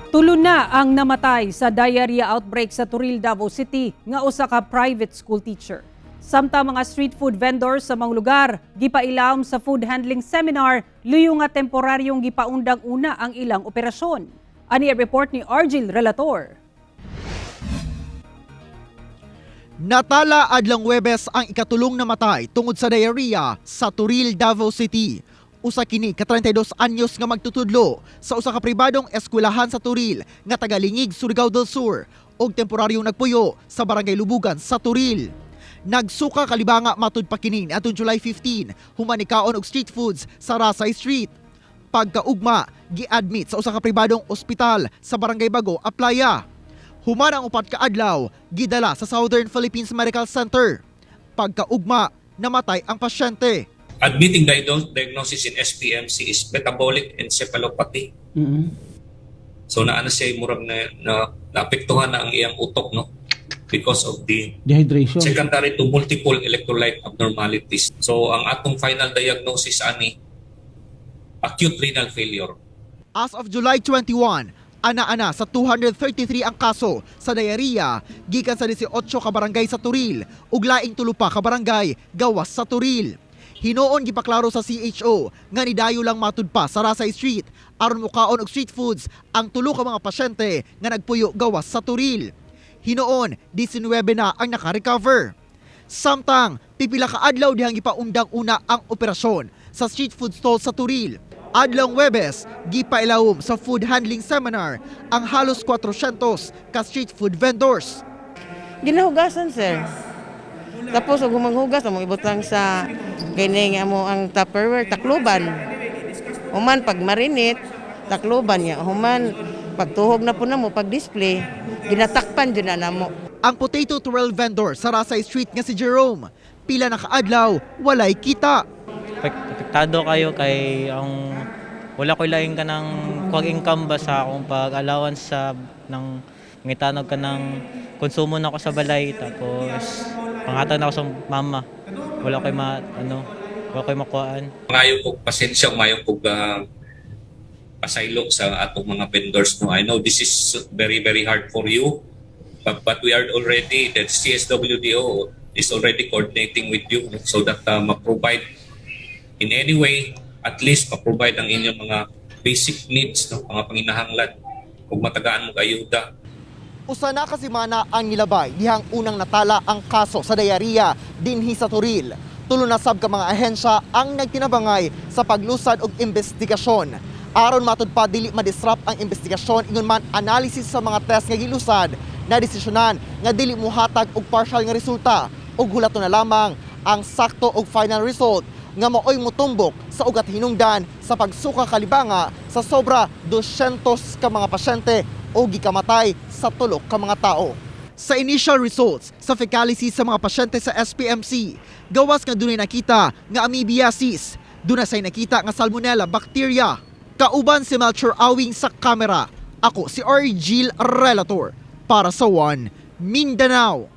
Tulo na ang namatay sa diarrhea outbreak sa Toril, Davao City nga usa ka private school teacher. Samtang mga street food vendors sa mga lugar gipailawom sa food handling seminar, luyo nga temporaryong gipaundang una ang ilang operasyon. Ani ang report ni Argil Relator. Natala adlang Webes ang ikatulong namatay tungod sa diarrhea sa Toril, Davao City. Usa kini ka 32 anyos nga magtutudlo sa usa ka pribadong eskwelahan sa Toril nga tagalingig, Surigao del Sur ug temporaryong nagpuyo sa Barangay Lubugan sa Toril. Nagsuka kalibanga matud pa kini atong July 15 human nikaon og street foods sa Rasay Street. Pagkaugma, gi-admit sa usa ka pribadong ospital sa Barangay Bago, Aplaya. Human ang 4 ka adlaw, gidala sa Southern Philippines Medical Center. Pagkaugma, namatay ang pasyente. Admitting diagnosis in SPMC is metabolic encephalopathy. So naano siya, murag na naapektuhan na ang iyang utok, no, because of the Dehydration. Secondary to multiple electrolyte abnormalities. So ang atong final diagnosis ani, acute renal failure. As of July 21, ana-ana sa 233 ang kaso sa diarrhea gikan sa 18 ka barangay sa Toril ug laing tulo pa ka barangay gawas sa Toril. Hinuon gipaklaro sa CHO nga nidayo lang matud pa sa Rasay Street aron mukaon og street foods ang tulo ka mga pasyente nga nagpuyo gawas sa Toril. Hinuon 19 na ang naka-recover. Samtang, pipila ka adlaw dihang gipaundang una ang operasyon sa street food stall sa Toril. Adlong Webes, gipailawom sa food handling seminar ang halos 400 ka street food vendors. Ginahugasan, sir. Tapos ug humanghugas amo ibutang sa kining amo ang Tupperware, takluban. Human pag marinate, takluban niya. Human pagtuhog na po namo pag display, ginatakpan jud na namo. Ang potato twirl vendor sa Rasay Street nga si Jerome, pila na kaadlaw walay kita. Apektado kayo kay ang wala ko'y laing ka ng kuwag income ba sa akong pag-allowance sa ng ngitanog ka ng konsumo na ako sa balay, tapos pangatag na ako sa mama, wala ko'y ma ano, wala ko'y makuhaan. Maayo kog pasensya, maayo kog pasaylo sa atong mga vendors, no. I know this is very, very hard for you, but we are already, that CSWDO is already coordinating with you, no, so that ma-provide in any way, at least ma-provide ang inyong mga basic needs, no, mga panginahanglan ug matagaan mo ayuda. Usa na ka semana ang nilabay dihang unang natala ang kaso sa diarrhea dinhi sa Toril. Tulo na sab ka mga ahensya ang nagtinabangay sa paglusad og investigasyon. Aron matud pa dili ma-disrupt ang investigasyon ingon man analysis sa mga test nga gilusad, na desisyonan nga dili muhatag og partial nga resulta ug hulaton na lamang ang sakto og final result nga maoy mutumbok sa ugat hinungdan sa pagsuka kalibanga sa sobra 200 ka mga pasyente o gikamatay sa tulo ka mga tao. Sa initial results sa fecalysis sa mga pasyente sa SPMC, gawas nga dunay nakita nga amoebiasis, dunay say nakita nga salmonella bacteria. Kauban si Melchor Awing sa kamera. Ako si Argil Relator para sa One Mindanao.